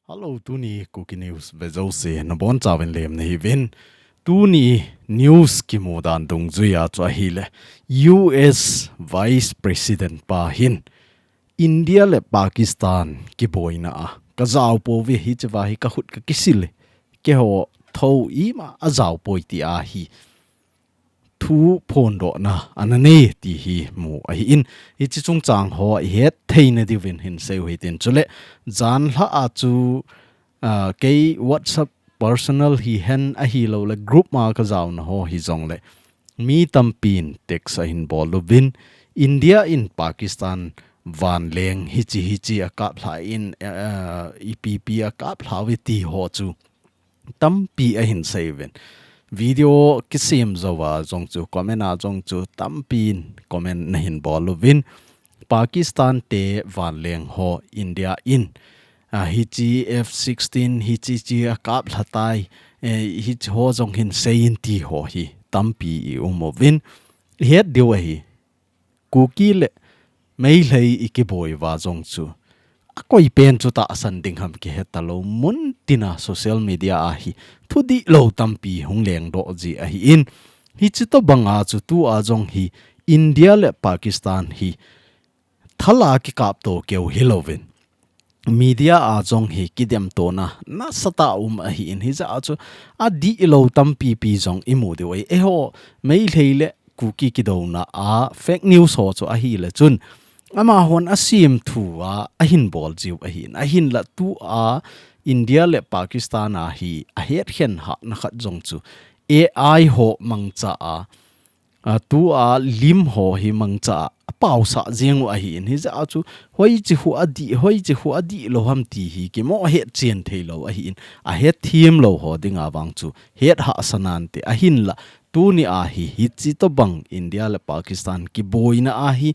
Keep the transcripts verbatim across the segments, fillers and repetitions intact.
Hello, tuni Kuki News vejouse nabonchauvin lemna hiuvin. Tuni news kimu dan dungjuia chu ahile, U S Vice President pa hin India le Pakistan kiboina a kajao pouve, hichea hi kakhut kakisil e, keiho thou ima ajao poi tia hi thu phondohna ana nei ti hi mu ahin, hiche chungchang ho ihet theina diuvin hin seiu hitin. Chule janhi a chu, ah, kei WhatsApp personal hihen ahilouleh group ma kajaona ho hijongle mi tampin text ahin bol uvin, India in Pakistan vanleng hiche hiche akaplha in, ah, ipi ipi akaplha uve ti ho chu tampi ahin seiuvin. Video kisem jouva jong chu, comment a jong chu tampin comment nahin bol uvin. Pakistan te vanleng ho India in, ah, hiche F sixteen hiche hiche akaplha tai, eh, hiche ho jong hin seiyin ti ho hi tampi i um uvin. Ihet diu ahi. Kuki le Meitei i kiboi uva jong chu akoi pen chu tahsan ding ham kihe talou, muntina social media a hi thudihlou tampi hung lengdoh ji ahin, hiche tobanga chu tua jong hi India le Pakistan hi thala kikapto keu hilouvin, media a jong hi kidemtona nasatah um ahin, hijeh a chu adihlou tampi pi jong imu diu ahi. Eiho Meitei le Kuki kidouna a fake news ho chu ahile chun amahon asem thua ahin bol jiu ahin, ahinla tua India le Pakistan a hi ahetkhen hahna khat jong chu A I ho mangcha a, a, tua lim ho hi mangcha a apaosah jeng u ahin, hijeh a chu hoiche khu adih, hoiche khu adihlou ham ti hi kimoh hetchen theilou ahin, ahetthem lou ho dinga vang chu het hahsa nante, ahinla tuni a hi hiche tobang India le Pakistan kiboina a hi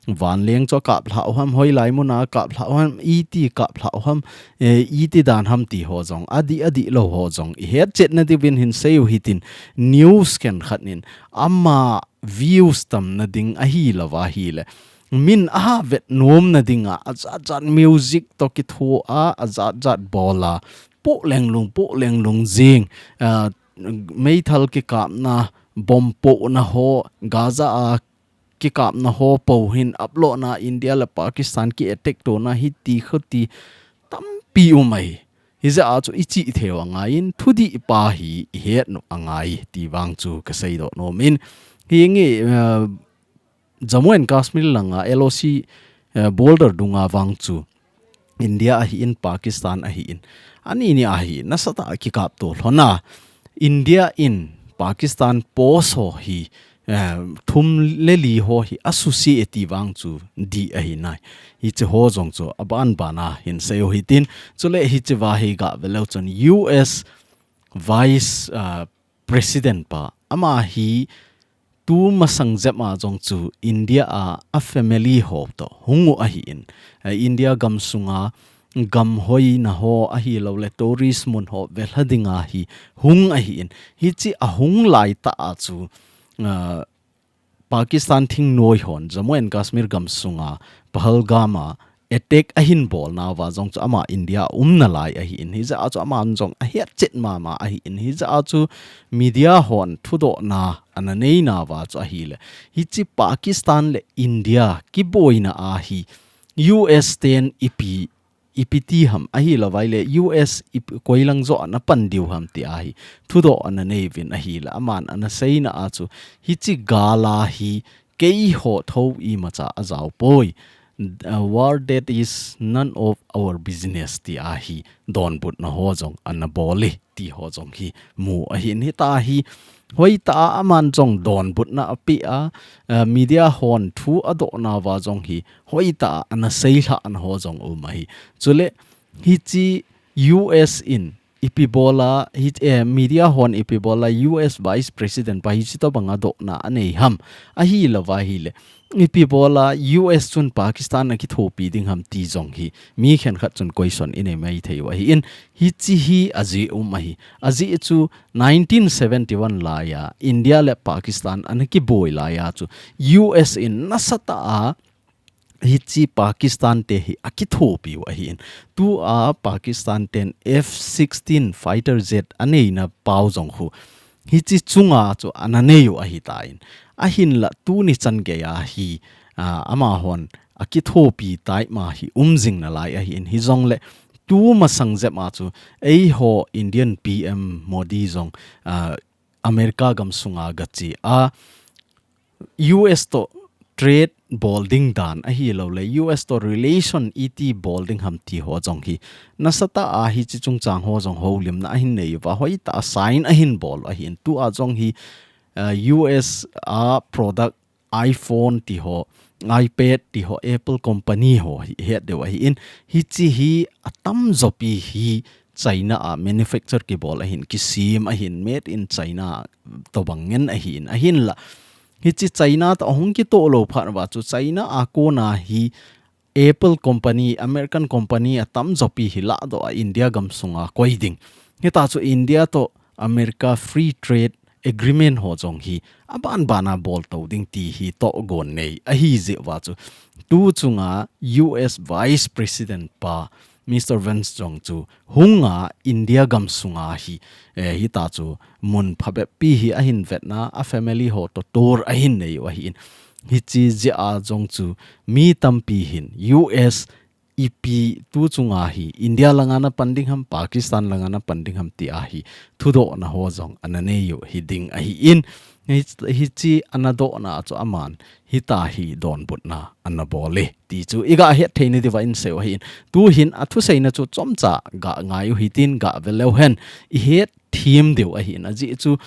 vanleng chu akaplha u ham, hoilai muna akaplha u ham, iti kaplha u ham, eh, iti dan ham ti ho jong, adih, adihlou ho jong ihetchetna diuvin hin seiu hitin, news khenkhat in ama views tamna ding ahilouva ahile, min avet nomna dinga ajatjat music toh kithoa, ajatjat bola, poh lenglung, poh lenglung jing, ah, meithal kikapna, bomb pohna ho, Gaza a kikapna ho po hin uploadna, India le Pakistan ki attack tona hiti khoti tampi um ahi. Hijeh a chu ichih theiu angaiyin, thudih pa hi ihet nom angai ti vang chu kaseidoh nomin. Hinge, eh, Jammu and Kashmir langa L O C, eh, border dunga vang chu India ahin, Pakistan ahin, ani ni a hi nasatah a kikapto lhona. India in Pakistan post ho hi, eh, thum le li ho hi asuse e ti vang chu dih ahi nai. Hiche ho jong chu abanbana hin seiu hitin, chule hichea hi gaveleu chun U S Vice, ah, President pa, ama hi tu masang jep a jong chu India a, a family ho toh hung u ahin, eh, India gamsunga gam hoina ho ahilouleh tourist mun ho velha dinga hi hung ahin, hiche ahung laitah a chu, ah, Pakistan thingnoi hon Jammu and Kashmir gamsunga Pahalgam a attack ahin bolnauva jong chu ama India a um nalai ahin, hijeh a chu aman jong ahetchet mama ahin, hijeh a chu media hon thudohna ana neinauva chu ahile, hiche Pakistan le India kiboina a hi U S ten ipi, ipi ti ham ahilouva ahile, U S ip-, koilang joh ana pan diu ham ti a hi thudoh ana neiuvin ahile, aman ana seina a chu hiche gal a hi keiho thou imacha ajao poi. A war that is none of our business ti a hi donbutna ho jong ana bol e ti ho jong hi mu ahin, hitia hi hoitah a aman jong donbutna apeh a, eh, media hon thu adohnauva jong hi hoitah a ana seilhahna ho jong um ahi. Chule hiche U S in ipi bola, hi, eh, media hon ipi bola U S Vice President pa hiche tobanga dohna anei ham ahilouva ahile, ipi bola U S chun Pakistan akithopi ding ham ti jong hi mi khenkhat chun question inei maithei u ahin, hiche hi ajeh um ahi. Ajeh chu nineteen seventy-one laiya India le Pakistan ana kiboi laiya chu U S in nasatah a hichi Pakistan te hi akithopiu ahin. Tua Pakistan ten F sixteen fighter jet aneina pau jong khu hichi chunga chu ana neiu ahitan. Ahinla tuni chan geiya hi, ah, amahon akithopi tai ma hi umjing nalai ahin. Hijongle tu masang jep a chu eiho Indian P M Modi jong, ah, America gam sunga gache a U S to trade bol ding dan ahilouleh U S to relation iti bol ding ham ti ho jong hi nasatah a hichi chungchang ho jong houlimna ahin neiuva hoitah a sign ahin bol ahin. Tua jong hi, uh, U S a product iPhone ti ho, iPad ti ho, Apple company ho hi het deu ahin. Hichi hi atamjopi hi China a manufacture kibol ahin, kisem ahin, made in China tobang ngen ahin, ahinla hichi China to ahung kitoh lou phat uva chu China a kona hi Apple company, American company atamjopi hi ladoh a India gam sunga koi ding. Hita chu India to America Free Trade Agreement ho jong hi aban bana boltou ding ti hi togon nei ahi jeh uva chu tu chunga U S Vice President pa Mister Vance jong chu hunga India gam sunga hi, eh, hita chu mun phabep pi hi ahin vetna a family ho to tour ahin neiu ahin. Hichi jeh a jong chu mi tampi hin U S ipi tu chunga hi India langa napan ding ham, Pakistan langa napan ding ham ti a hi thudohna ho jong ana neiu hiding ahin. Hi, hichi ana dohna chu aman hita hi donbutna ana bol e ti chu iga het thei nadiuva inseiu ahin. Tu hin athuseina chu chomcha ga ngaiu hitin ga veleu hen ihet them diu ahin. Ajeh chu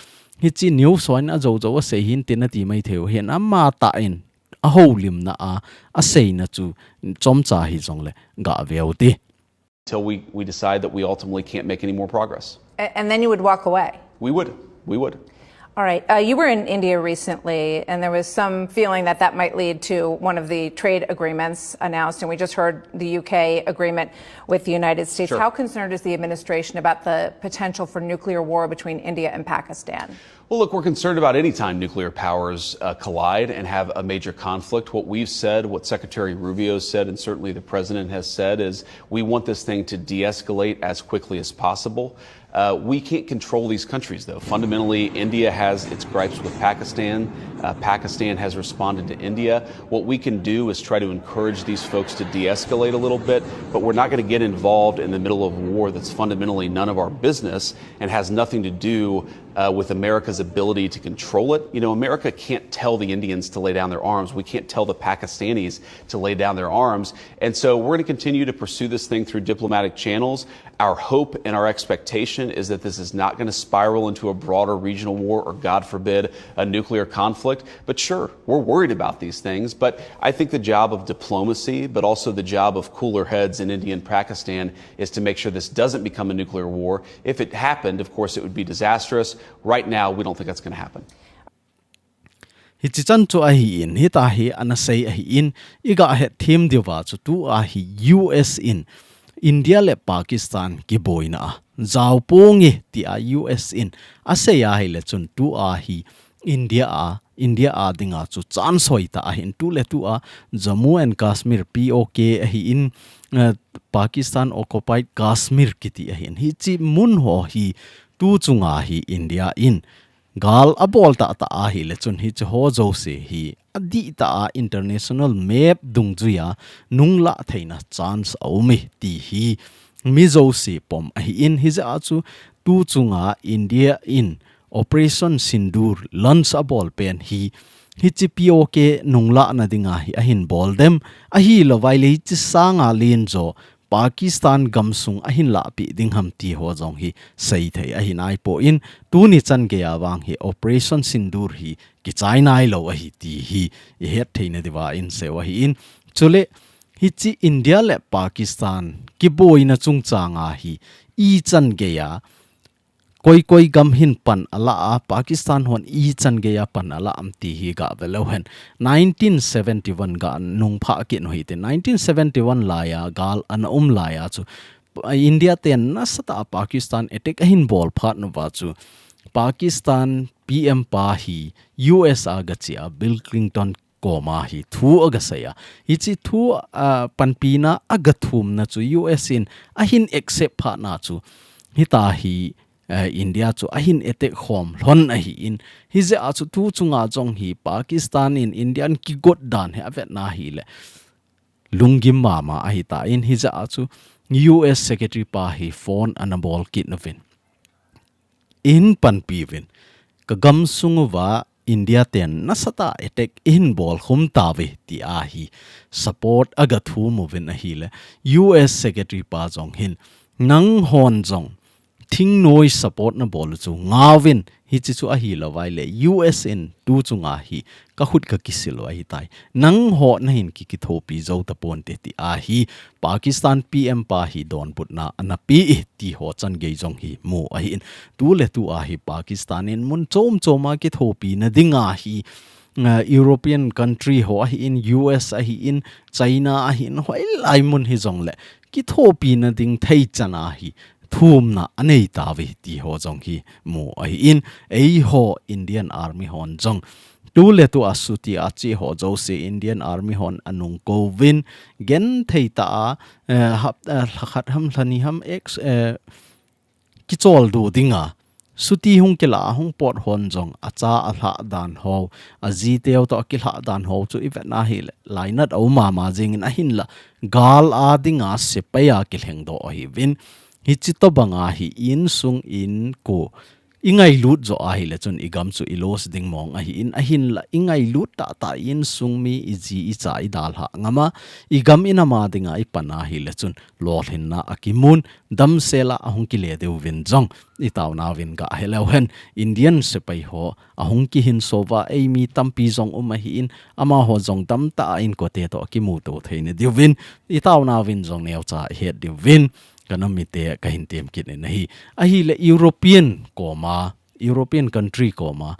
hichi news ho in ajoujou asei hin tin ati maitheiu hin amatah in ahoulimna a aseina chu chomcha hijongle ga veu te. Till we, we decide that we ultimately can't make any more progress. A- And then you would walk away. We would. We would. All right. Uh, you were in India recently, and there was some feeling that that might lead to one of the trade agreements announced. And we just heard the U K agreement with the United States. Sure. How concerned is the administration about the potential for nuclear war between India and Pakistan? Well, look, we're concerned about any time nuclear powers uh, collide and have a major conflict. What we've said, what Secretary Rubio said, and certainly the president has said, is we want this thing to de escalate as quickly as possible. Uh, we can't control these countries, though. Fundamentally, India has its gripes with Pakistan. Uh, Pakistan has responded to India. What we can do is try to encourage these folks to de escalate a little bit, but we're not going to get involved in the middle of a war that's fundamentally none of our business and has nothing to do uh, with America's ability to control it. You know, America can't tell the Indians to lay down their arms. We can't tell the Pakistanis to lay down their arms. And so we're going to continue to pursue this thing through diplomatic channels. Our hope and our expectation is that this is not going to spiral into a broader regional war or, God forbid, a nuclear conflict. But sure, we're worried about these things. But I think the job of diplomacy, but also the job of cooler heads in India and Pakistan, is to make sure this doesn't become a nuclear war. If it happened, of course, it would be disastrous. Right now, we don't think that's going to happen. Hichi chan chu ahin, hita hi ana sei ahin, iga het them diuva chu tua hi U S in India le Pakistan kiboina a jao ponge tia U S in asei ahile chun tua hi India a, India a dinga chu chance hoitah ahin, tu le tua Jammu and Kashmir P O K ahin, eh, Pakistan occupied Kashmir kiti ahin. Hichi mun ho hi tu chunga hi India in gal abol tahtah ahile chun hichi ho jouse hi adihtah a international map dungjuia nunglah theina chance aume ti hi mi jouse pom ahin. Hijeh a chu tu chunga India in Operation Sindoor launch abol pen hi hichi P O K nunglahna dinga hi ahin bol dem, ahilouvai le hichi sanga lenjo Pakistan gamsung ahin lahpeh ding ham ti ho jong hi seithei ahi naipon, tuni chan geiya vang hi Operation Sindoor hi kichai nailou ahi ti hi ihet theina diuva inseiu ahin. Chule hichi India le Pakistan kiboina chungchanga hi ichan geiya koi koi gam hin pan alah a, Pakistan hon ichan geiya pan alah am ti hi ga veleu hen. Nineteen seventy-one ga nungphah kit u hite. Nineteen seventy-one laiya gal ana um laiya chu India ten nasatah a Pakistan attack ahin bol phat uva chu Pakistan P M pa hi U S a gache a, Bill Clinton koma hi thu aga sei a. Hichi thu, ah, panpina aga thumna chu U S in ahin accept phatna chu hita hi, eh, India chu ahin attack khom lhon ahi in. Hijeh a chu tu chunga jong hi Pakistan in India in kigot dan hi avetna hile lunggim mama ahitan, hijeh a chu U S Secretary pa hi phone ana bol kit nauvin, ihin panpi uvin, ka gamsung uva India ten nasatah a attack ihin bol khum tauve, tia hi support aga thum uvin ahile, U S Secretary pa jong hin, nanghon jong thingnoi support nabol u chu ngauvin, hichi chu ahilouva ahile U S in tu chunga hi ka khut ka kisil u ahitai. Nangho nahin ki, kithopi jou taponte, tia hi Pakistan P M pa hi donbutna ana pe e, ti ho changei jong hi mu ahi in. Tuletu a hi Pakistan in mun chom chom a kithopina dinga hi, ah, European country ho ahi in, U S ahi in, China ahi in, hoilai mun hijongle kithopina ding thei chan a hi thumna anei tauve, ti ho jong hi mu ahi in. Eiho Indian Army hon jong tuletu a chuti a che ho jouse Indian Army hon anung kouvin, genthei tah a, eh, hap-, eh, lhakhat ham lhani ham ex-, eh, kicholdo dinga chuti hung kila a hung pot hon jong acha alhah dan ho, ajiteu toh akilhah dan ho chu ivetna hile lainat aum mama jingin, ahinla gal a dinga sepai a kilhengdoh ahiuvin. Hichi tobanga hi insung inko ingailut jo ahile chun igam chu i lose ding mong ahi in, ahinla ingailut tahtah insung mi, iji icha idalhah ngam a, igam inam a dinga ipan ahile chun lolhinna akimun, damsel a ahung kile diuvin jong itaonauvin gahe leu hen. Indian sepai ho ahung kihinso uva, eimi tampi jong um ahi in, amaho jong damtah a inkote toh akimuto theina diuvin itaonauvin jong neocha ihet diuvin kanam mite kahin tem kit in ahi. Ahile European koma, European country koma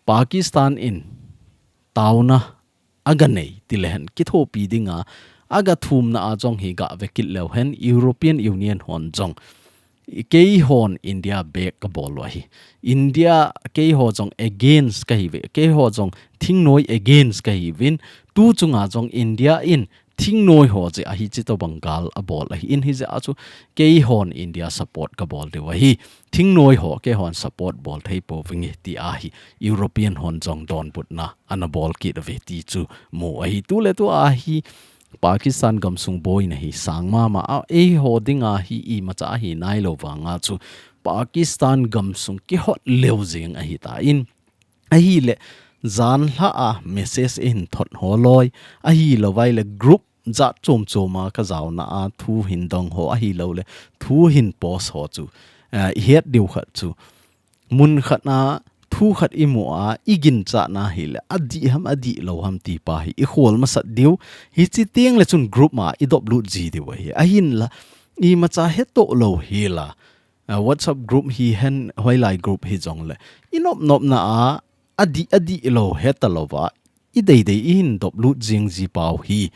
Pakistan in taona aga nei, tilehen kithopi dinga aga thumna a jong hi gave kit leu hen, European Union hon jong, keihon India back kabol u ahi, India keiho jong against kahiuve, keiho jong thingnoi against kahiuvin, tu chunga jong India in thingnoi ho jeh a hichi tobang gal abol ahi in, hijeh a chu keihon India support kabol diu ahi, thingnoi ho keihon support bol thei pouvinge, tia hi European hon jong donbutna ana bol kit uve ti chu mu ahi. Tuletu a hi Pakistan gamsung boina hi sang mama a, eiho dinga hi imacha ahi nailou vanga chu Pakistan gamsung kihot leu jeng ahitan, ahile janlhah a message ihin thot ho loi, ahilouva ahile group jat chom chom a kajaona a thu hin dong ho, ahilouleh thu hin post ho chu, eh, ihet diu khat chu, mun khat a thu khat imu a iginchatna hile adih ham adih lou ham ti pa hi ikhol masat diu. Hichi tengle chun group ma idoplut ji diu ahi. Ahinla imacha hetoh lou hila, ah, WhatsApp group hihen, hoilai group hijongle, inop nopna a adih adih lou hetalouva ideidei ihin doplut jing ji pau hi,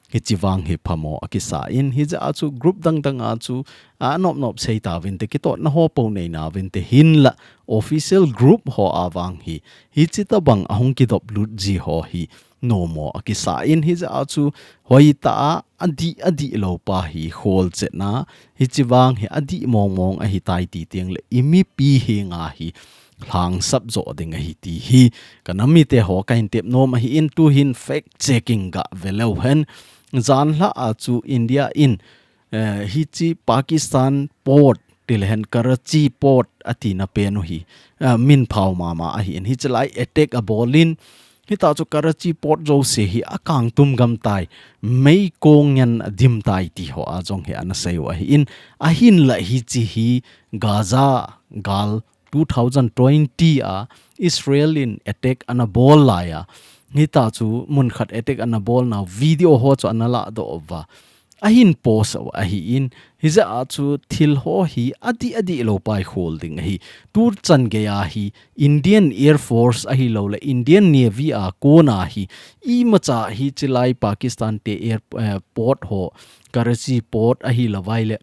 hichi vang hi phamo akisa in, hijeh a chu group dang dang a chu anop nop sei tauvinte, kitotna ho pou nei nauvinte, hinla official group ho a vang hi hichi tobang ahung kidoplut ji ho hi nommo akisa in, hijeh a chu hoitah a adih adih lou pa hi kholchetna, hichi vang hi adih mong mong ahitai ti tengle imipi henga hi lhangsap jo ding ahi ti hi kanam mite ho kahin tep nom ahi in, tuhin fact checking gave leu hen. Janlhah a chu India in, eh, hichi Pakistan port, tilehen Karachi port atina pen u hi, eh, minphao mama ahi in, hichi lai attack abol in, hita chu Karachi port jouse hi akangtum gam tai, meikong ngen adim tai ti ho a jong hi ana sei u ahi in, ahinla hichi hi Gaza gal two thousand twenty a Israel in attack ana bol laiya, hita chu mun khat attack ana bolna video ho chu ana ladoh uva ahin post u ahi in, hijeh a chu thil ho hi adih adih lou pa hi khol ding ahi. Tuchan geiya hi Indian Air Force ahilouleh Indian Navy a kona hi imacha hichi lai Pakistan te air, eh, port ho, Karachi port ahilouva ahile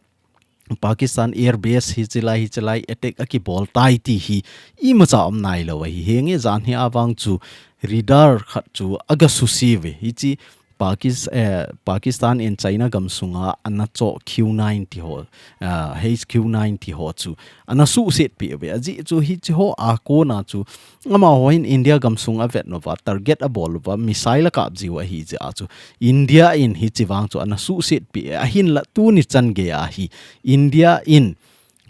Pakistan Air Base hi chilai, hi chilai attack akibol tai ti hi imacha um nailou ahi. Henge jan hi avang chu radar khat chu aga susi ve. Hichi Pakis-, eh, Pakistan in China gamsunga ana cho Q nine ti ho, ah, H Q nine ti ho chu ana suhset pi ve. Ajeh chu hichi ho a kona chu amaho hin India gamsung avet nova, target abol uva, missile akap jiu ahi jeh a chu India in hichi vang chu ana suhset pi. Ahinla tuni chan gei a hi India in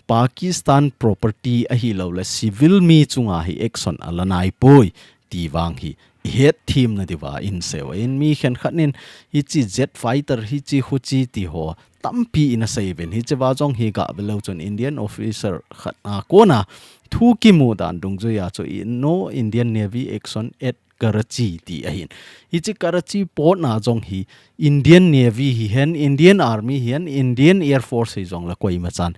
Pakistan property ahilouleh civil mi chunga hi action ala nai poi ti vang hi ihet thim na diuva in seu in mi khenkhat nin hichi jet fighter hichi huchi ti ho tampi in asei uvin. Hichi va jong hi gah ve leu chun Indian officer khat a kona thu kimu dan dungjuia chu i-, no Indian Navy action at Karachi ti ahin. Hichi Karachi port na jong hi Indian Navy hihen, Indian Army hihen, Indian Air Force hi jong la koima chan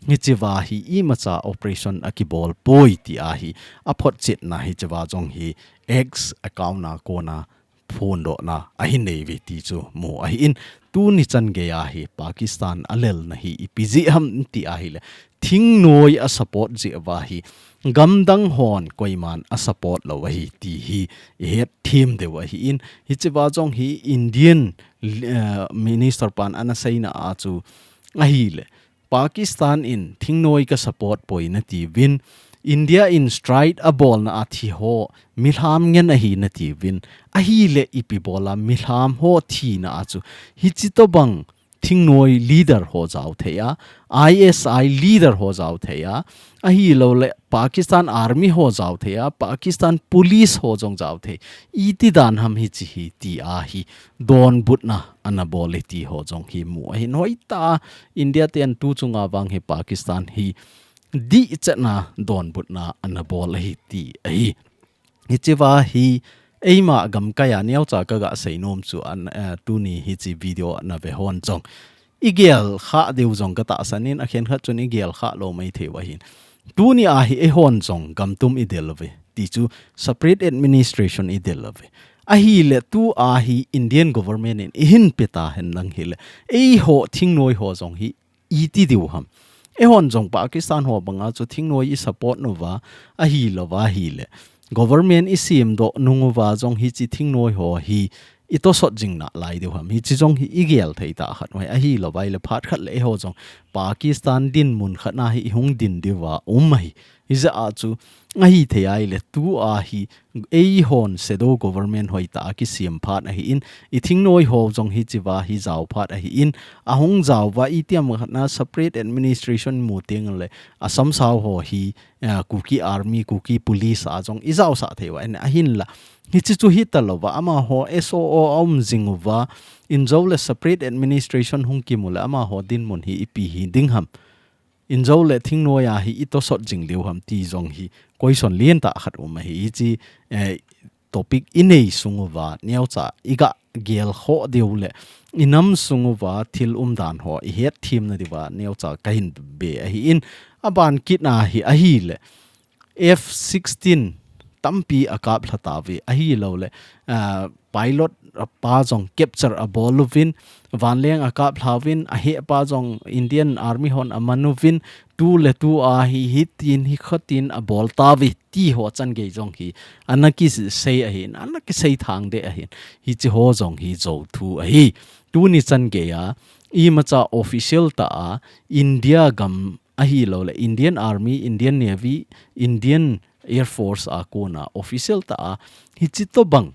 hichi va hi imacha operation akibol poi ti ahi. Aphotchetna hichi va jong hi X account na kona phondohna ahin nei uve ti chu mu ahin. Tuni chan gei a hi Pakistan alelna hi ipi jeh ham ti ahileh thingnoi a support jeh uva hi gamdang hon koiman a support lou ahi ti hi ihet thim diu ahin. Hichi va jong hi Indian, eh, minister pan ana seina a chu ahileh Pakistan in thingnoi ka support poi nati uvin, India in strike abolna a thi ho milham ngen ahi nati uvin, ahileh ipi bola milham ho thina a chu hichi tobang thingnoi leader ho jao thei a, I S I leader ho jao thei a, ahilouleh Pakistan Army ho jao thei a, Pakistan Police ho jong jao thei. Iti dan ham hichi hi ti ahi donbutna ana bol e ti ho jong hi mu ahin. Hoitah a India ten tu chunga vang hi Pakistan hi dihchetna donbutna ana bol ahi ti ahi. Hichi va hi eima gamkai a neocha ka ga sei nom chu an, eh, tuni hichi video na ve hon jong igel kha diu jong ka tahsan in, akhenkhat chun igel kha lou mai thei u ahin. Tuni a hi eihon jong gamtum idel uve ti chu separate administration idel uve. Ahileh tu a hi Indian government in ihin pe ta hen lang hileh eiho thingnoi ho jong hi iti diu ham. Eihon jong Pakistan ho banga chu thingnoi i support nova, ahilouva hileh government i semdoh nung uva jong hichi thingnoi ho hi i tosot jing nalai diu ham. Hichi jong hi igel thei tah khat u ahi, ahilouva ileh phat khat leh eiho jong Pakistan dinmun khat na hi ihung din diuva um ahi. Hijeh a chu ahithei a ileh tu a hi eihon shadow government hoitah a kisem phat ahin, i thingnoi ho jong hichi va hi jao phat ahin, ahung jao uva itiham khat na separate administration mu teng leh Assam sao ho hi, eh, Kuki Army, Kuki Police a jong i jaosah thei uva ahin, ahinla hichi chu hita louva amaho S O O a um jing uva, injou leh separate administration hung kimu leh amaho dinmun hi ipi hi ding ham. Injou leh thingnoi a hi i tosot jing diu ham ti jong hi question lien tah khat um ahi. Hichi, eh, topic i nei sung uva neocha i ga gel khoh diu leh i nam sung uva thil umdan ho i het thim na diuva neocha ka hin be ahin, aban kit na hi ahileh F sixteen tampi a kap lha tauve, ahilouleh, ah, pilot pa jong capture a bol uvin, vanleng a kap lha uvin, a heh pa jong Indian Army hon a man uvin, tu le tu a hi hitin hi khatin a bol tauve ti ho chan gei jong hi ana kisei ahin, ana kisei thang de ahin, hichi ho jong hi jou thu ahi. Tuni chan gei a imacha official tah a India gam ahilouleh Indian Army, Indian Navy, Indian Air Force a kona official tah a hichi tobang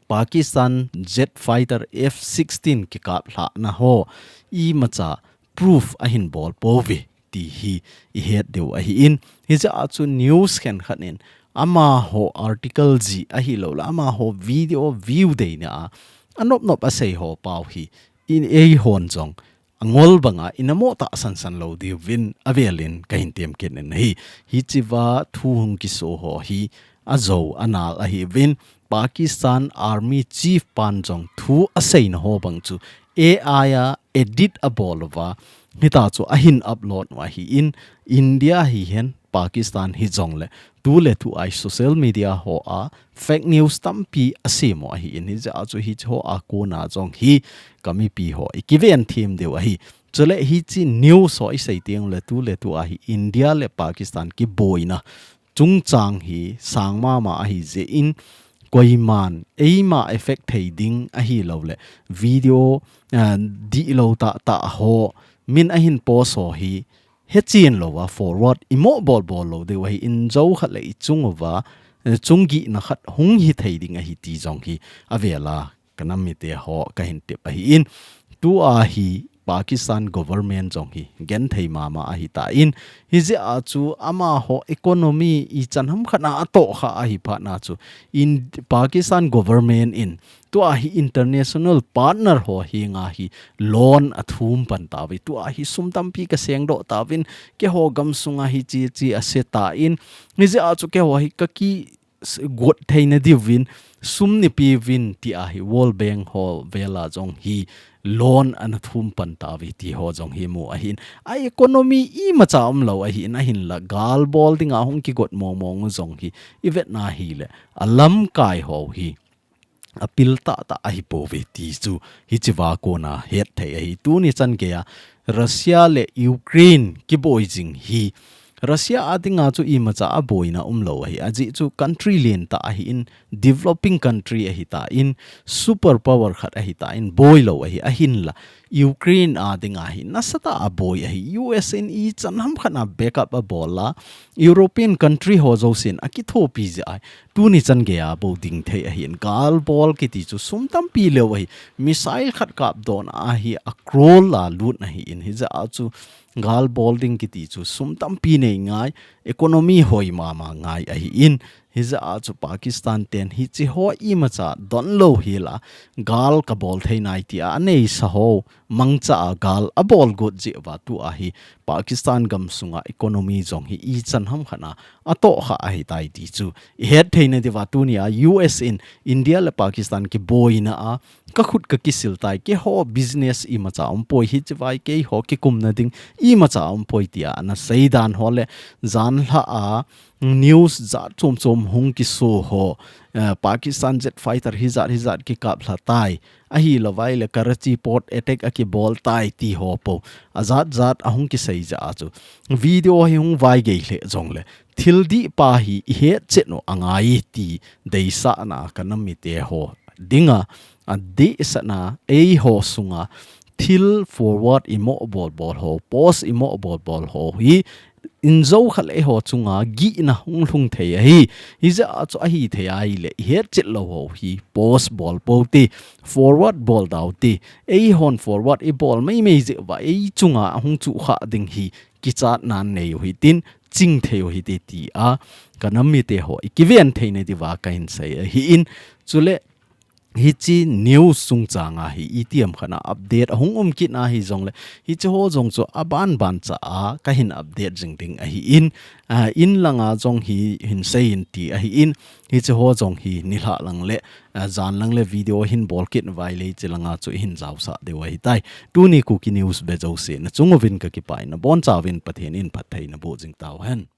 Pakistan jet fighter F sixteen kikap lhahna ho imacha proof ahin bol pouve ti hi i het diu ahin, hijeh a chu news khenkhat in amaho article jeh ahilouleh amaho video view deina a anop nop a sei ho pau hi in eihon jong angol banga ina mo tahsan san lou diuvin avelin ka hin tem kit in ahi. Hichi va thu hung kiso ho hi ajou anal ahiuvin, Pakistan Army Chief pan jong thu aseina ho bang chu A I a edit a bol uva, hita chu ahin upload u ahin, India hihen Pakistan hijongleh tu le tu a social media ho a fake news tampi asem u ahin, hijeh a chu hichi ho a kona jong hi ka mipi ho i kiven them diu ahi. Chule hichi news ho isei teng le tu le tu a hi India le Pakistan kiboina chungchang hi sang mama ahi jeh in koiman eima effect thei ding ahi lou le video, ah, dihlou tah tah ho min ahin post ho hi hechen lou a forward imo bol bol lou deu ahi in jou khat le ichung uva, eh, chung gihna khat hung hi thei ding ahi ti jong hi avela kanam mite ho kahin tep ahi in. Tu a hi Pakistan government jong hi genthei mama ahi ta in. Hijeh a chu amaho economy ichan ham khat na atoh kha ahi phat na chu in Pakistan government in tu a hi international partner ho hi nga hi loan athum pan ta ve. Tu a hi sum tampi kaseng doh ta vin keiho gam sunga hichi chi ase ta in. Hijeh a chu keiho hi kaki s-, got theina diuvin, sum neipeuvin ti a hi World Bank ho vela jong hi loan ana thum pan ta ve ti ho jong hi mu ahi in. A economy imacha umlou ahi in ahin la gal bol dinga hung kigot mong mong u jong hi ivet na hi le alamkai ho hi apil tah tah ahi pou ve ti chu hichi va kona het thei ahi. Tuni chan gei a Russia le Ukraine kiboi jing hi Russia a dinga chu imacha aboina umlou ahi. Ajeh chu country len tah ahi in, developing country ahi ta in, super power khat ahi ta in, boi lou ahi ahin la. Ukraine a dinga hi nasatah a boi ahi. U S in ichan ham khat na backup abol la. European country ho jousen akithopi jeh ahi. Tuni chan gei a bou ding thei ahi in gal bol kiti chu sum tampi leu ahi. Missile khat kap don a hi a crore la lut ahi in hijeh a chu gal bol ding kiti chu sum tampi nei ngai, economy hoi mama ngai ahi in hijeh a chu Pakistan ten hichi ho imacha don lou hi la gal kabol thei nai ti a anei sa ho mangcha a gal abol got jeh uva tu a hi Pakistan gam sunga economy jong hi ichan ham khat na atoh kha ahi tai ti chu ihet theina diuva tuni a U S in India le Pakistan kiboina a kakhut kakisil tai, keiho business imacha umpoi hichi vai keiho kikumna ding imacha umpoi ti a ana sei dan ho le jan lha a news jat chom chom hung kiso ho, eh, Pakistan jet fighter hijat hijat kikap lha tai. Ahi lou vai le Karachi port attack akibol tai ti ho pou. Ajat jat ahung kisei jeh a chu. Video hi hung vai gei le jong le. Thil dih pa hi ihet chet u angai ti deisahna kanam mite ho dinga. Adehsetna eiho sunga. Thil forward imo bol bol ho. Post imo bol bol ho hi in jou khat le eiho chunga gihna hung lhung thei ahi. Hijeh a chu ahi thei ahi le ihet chet lou ho hi post bol pou te, forward bol dau te. Eihon forward ibol mei mei jeh uva ei chunga ahung chu kha ding hi kichat nan nei u hitin ching thei u hite ti a kanam mite ho ikiven theina diuva kahin sei ahi in. Chule hichi news chungchang a hi itiham khat na update ahung um kit na hi jong le hichi ho jong chu aban ban cha a kahin update jing ding ahi in, a, in langa jong hi hin sei in ti ahi in hichi ho jong hi nilhah lang le, a, jan lang le video hin bol kit vai le hichi langa chu hin jaosah deu ahi tai. Tuni Kuki news be jouse na chung uvin kakipah in nabon chauvin Pathen in phatthei naboh jing tau hen.